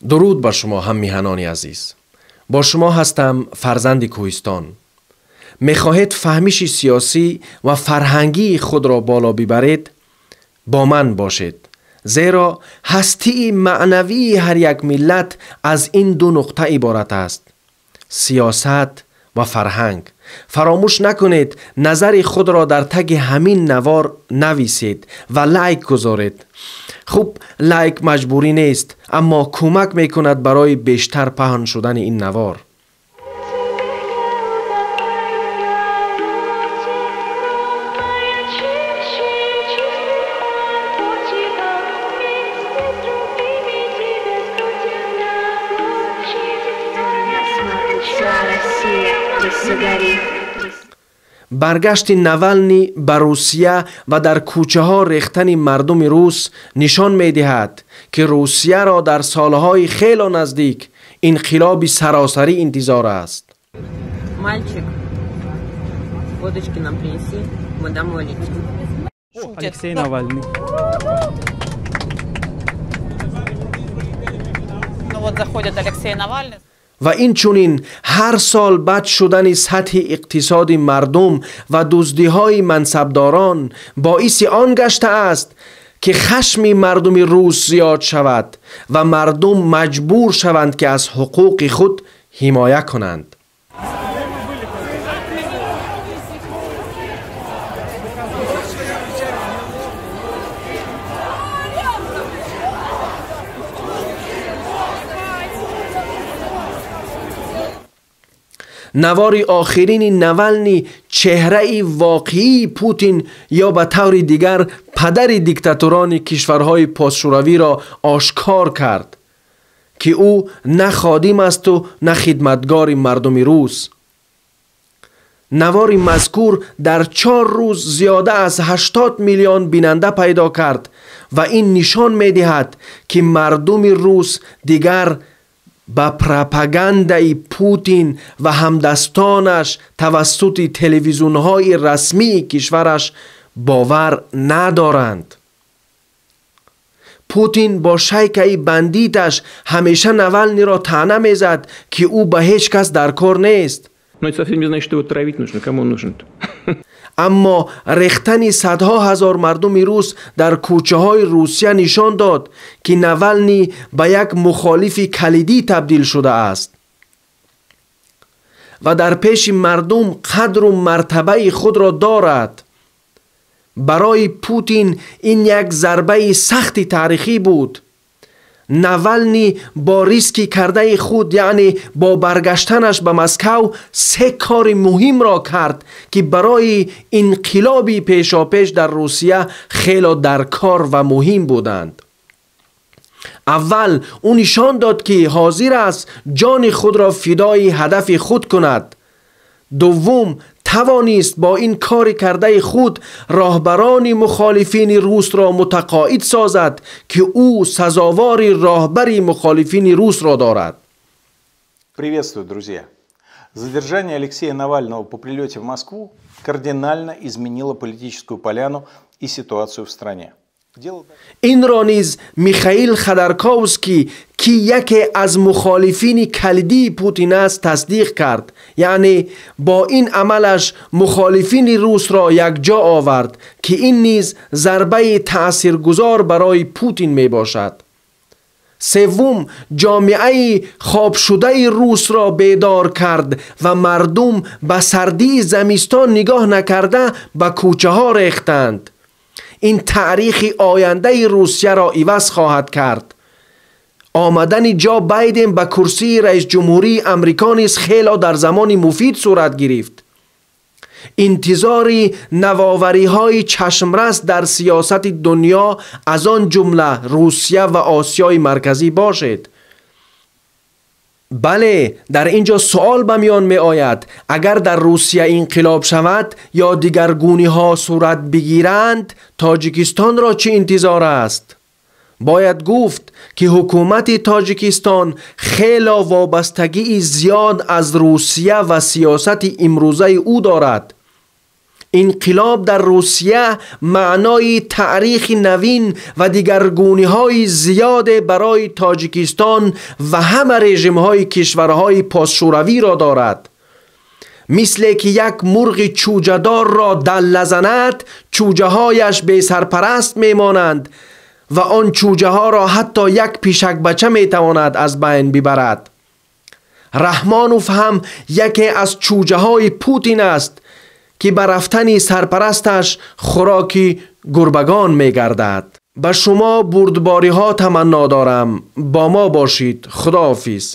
Дуруд бар шумо ҳаммиҳанони азиз. Бо шумо ҳастам фарзанди кӯҳистон. Мехоҳед фаҳмиши сиёсӣ ва фарҳангии худро боло бибаред? Бо ман бошед. Зеро ҳастии маънавии ҳар як миллат аз ин ду нуқта иборат аст: сиёсат ва фарҳанг. Фаромӯш накунед, назари худро дар таги ҳамин навор нависед ва лайк гузоред. Хуб, лайк маҷбурӣ нест, аммо кӯмак мекунад барои бештар паҳн шудани ин навор. Баргашти Навални ба Русия ва дар кӯчаҳо рехтани мардуми рус нишон медиҳад, ки Русияро дар солҳои хело наздик инқилоби саросарӣ интизор аст. Мальчик, водочки нам принеси, мы домой летим. Алексей Навальный. Ну вот заходит Алексей Навальный. Ва инчунин ҳар сол бад шудани сатҳи иқтисоди мардум ва дуздиҳои мансабдорон боиси он гаштааст, ки хашми мардуми рус зиёд шавад ва мардум маҷбур шаванд, ки аз ҳуқуқи худ ҳимоя кунанд. Навори охирини Навални чеҳраи воқеии Путин ё ба таври дигар падари диктаторони кишварҳои постшӯравиро ошкор кард, ки ӯ на ходим асту на хидматгори мардуми рус. Навори мазкур дар 4 рӯз зиёда аз 80 миллион бинанда пайдо кард ва ин нишон медиҳад, ки мардуми рус дигар ба пропагандаи Путин ва ҳамдастонаш тавассути телевизионҳои расмии кишвараш бовар надоранд. Путин бо шайкаи бандиташ ҳамеша Навалниро таъна мезад, ки ӯ ба ҳеҷ кас дар кор нест. Но это совсем не значит, что его травить нужно. Кому он нужен-то? Аммо рехтани садҳо ҳазор мардуми рус дар кӯчаҳои Русия нишон дод, ки Навални ба як мухолифи калидӣ табдил шудааст ва дар пеши мардум қадру мартабаи худро дорад. Барои Путин ин як зарбаи сахти таърихӣ буд. Навални бо риски кардаи худ, яъне бо баргаштанаш ба Москав, се кори муҳимро кард, ки барои инқилоби пешопеш дар Русия хело даркор ва муҳим буданд. Аввал, ӯ нишон дод, ки ҳозир аст ҷони худро фидои ҳадафи худ кунад. Дуввум, тавонист бо ин кори кардаи худ роҳбарони мухолифини русро мутақоид созад, ки ӯ сазовори роҳбари мухолифини русро дорад. Приветствую, друзья! Задержание Алексея Навального по прилете в Москву кардинально изменило политическую поляну и ситуацию в стране. Инро низ Михаил Ходорковский, ки яке аз мухолифини калидии Путин аст, тасдиқ кард. Яъне бо ин амалаш мухолифини русро якҷо овард, ки ин низ зарбаи таъсиргузор барои Путин мебошад. Севум, ҷомеаи хобшудаи русро бедор кард ва мардум ба сардии замистон нигоҳ накарда ба кӯчаҳо рехтанд. Ин таърихи ояндаи Русияро иваз хоҳад кард. Омадани Ҷо Байден ба курсии раисҷумҳурии Амрико низ хело дар замони муфид сурат гирифт. Интизори навовариҳои чашмрас дар сиёсати дунё, аз он ҷумла Русия ва Осиёи Марказӣ бошед. Бале, дар ин ҷо суол ба миён меояд: агар дар Русия инқилоб шавад ё дигаргуниҳо сурат бигиранд, Тоҷикистонро чӣ интизор аст? Бояд гуфт, ки ҳукумати Тоҷикистон хело вобастагии зиёд аз Русия ва сиёсати имрӯзаи ӯ дорад. Инқилоб дар Русия маънои таърихи навин ва дигаргуниҳои зиёде барои Тоҷикистон ва ҳама режимҳои кишварҳои постшӯравиро дорад. Мисле ки як мурғи чӯҷадорро далла занад, чӯҷаҳояш бесарпараст мемонанд ва он чӯҷаҳоро ҳатто як пишакбача метавонад аз байн бибарад. Раҳмонов ҳам яке аз чӯҷаҳои Путин аст, ки ба рафтани сарпарасташ хӯроки гурбагон мегардад. Ба шумо бурдбориҳо таманно дорам. Бо мо бошид. Худоҳофиз.